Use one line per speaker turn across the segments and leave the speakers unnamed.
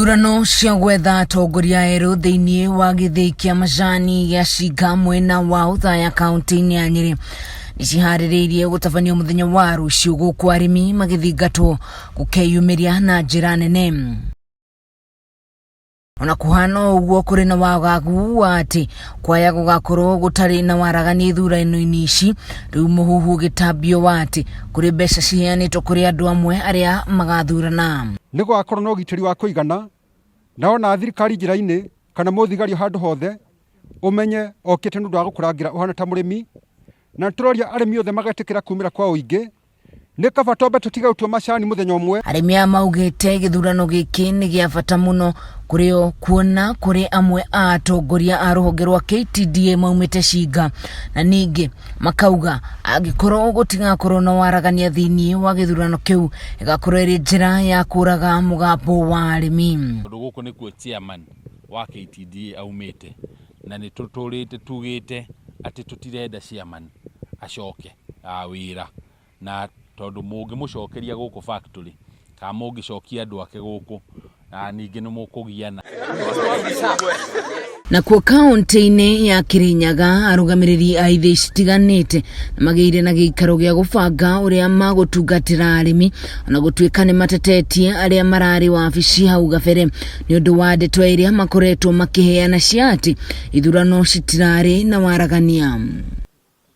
Ithurano cia gwetha atongoria erũ thĩinĩ wa gĩthĩi kĩa macani gĩa Shinga mwena wa Othaya kaunti-inĩ ya Nyĩrĩ nĩ ciharĩrĩirie gũtabanio mũthenya wa rũciũ gũkũ arĩmi magĩthingatwo gũkeyumĩria na njĩra nene. Ona kũhana ũguo kũrĩ na wagagu wa atĩ kwaya gũgakorwo gũtarĩ na waragania ithurano-inĩ ici rĩu mũhuhu ũgĩtambio wa atĩ kũrĩ mbeca ciheanĩtwo kũrĩ andũ amwe arĩa magathurana.
Nĩ gũgakorwo na ũgitĩri wa kũigana, na wona thirikari njĩra-inĩ kana mũthigari o handũ hothe, ũmenye okĩte nĩ ũndũ wa gũkũrangĩra ũhana ta mũrĩmi. Na nĩtũroria arĩmi othe magetĩkĩra kumĩra kwa ũingĩ. Nĩ kaba twambe tũtige gũtua macani mũthenya ũmwe.
Arĩmi aya maugĩte gĩthurano gĩkĩ nĩ gĩa bata mũno kũrĩ o kuona kũrĩ amwe a atongoria a rũhonge rwa KTDA maumĩte Shinga, na ningĩ makauga angĩkorwo gũtigakorwo na waragania thĩinĩ wa gĩthurano kĩu ĩgakorwo ĩrĩ njĩra ya kũraga mũgambo wa arĩmi.
Tondũ gũkũ nĩkuo chairman wa KTDA aumĩte, na nĩ tũtũrĩte tugĩte atĩ tũtirenda chairman acoke wĩra, na tondũ mũngĩmũcokeria gũkũ factory kana mũngĩcokia andũ ake gũkũ, ningĩ nĩ mũkũgiana.
Nakuo kaunti-inĩ ya Kirinyaga arũgamĩrĩri a ithĩi citiganĩte nĩ magĩire na gĩikaro gĩa gũbanga ũrĩa magũtungatĩra arĩmi ona gũtuĩka nĩ matetetie arĩa mararĩ wabici hau gabere nĩ ũndũ wa ndeto ĩrĩa makoretwo makĩheana cia atĩ ithurano citirarĩ na waragania.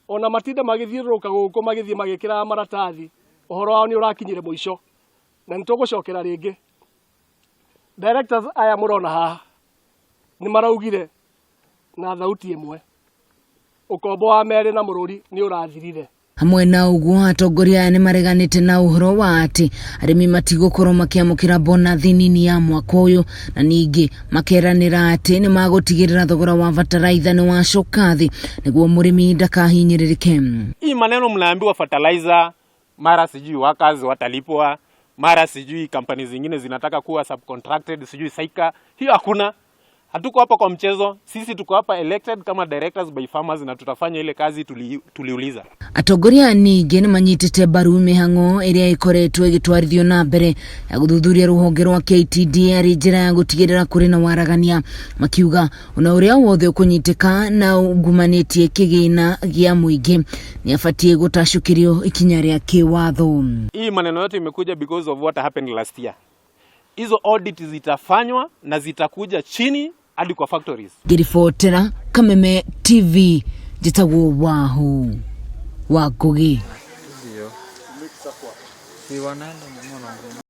Ona matinda magĩthiũrũrũka gũkũ magĩthiĩ magĩkĩraga maratathi, ũhoro wao nĩ ũrakinyire mũico na nĩ tũgũcokera rĩngĩ. Directors aya mũrona haha nĩ maraugire na thauti ĩmwe, ũkombo wa merĩ na mũrũri nĩ ũrathirire.
Hamwe na ũguo atongoria aya nĩ mareganĩte na ũhoro wa atĩ arĩmi matigũkorwo makĩamũkĩra bonathi nini ya mwaka ũyũ, na ningĩ makeranĩra atĩ nĩ magũtigĩrĩra thogora wa bataraitha nĩ wacoka thĩ nĩguo mũrĩmi ndakahinyĩrĩrĩke.
Hii maneno mnaambiwa fertilizer, mara sijui workers watalipwa, mara sijui kampani zingine zinataka kuwa subcontracted, sijui Saika, hiyo hakuna. Hatuko hapa kwa mchezo, sisi tuko hapa elected kama directors by farmers na tutafanya ile kazi tuliuliza.
Atongoria ningĩ nĩ manyitĩte mbaru mĩhang'o ĩrĩa ĩkoretwo ĩgĩtwarithio na mbere ya gũthuthuria rũhonge rwa KTDA arĩ njĩra ya gũtigĩrĩra kũrĩ na waragania, makiuga ona ũrĩa wothe ũkũnyitĩka na ungumanĩtie kĩgĩna gĩa mũingĩ nĩ abatiĩ gũtacũkĩrio ikinya rĩa kĩwatho.
Hii maneno yote imekuja because of what happened last year. Hizo audit zitafanywa na zitakuja chini hadi kwa factories.
Ngĩribotera Kameme TV, njĩtagwo Wahu wa Ngugi.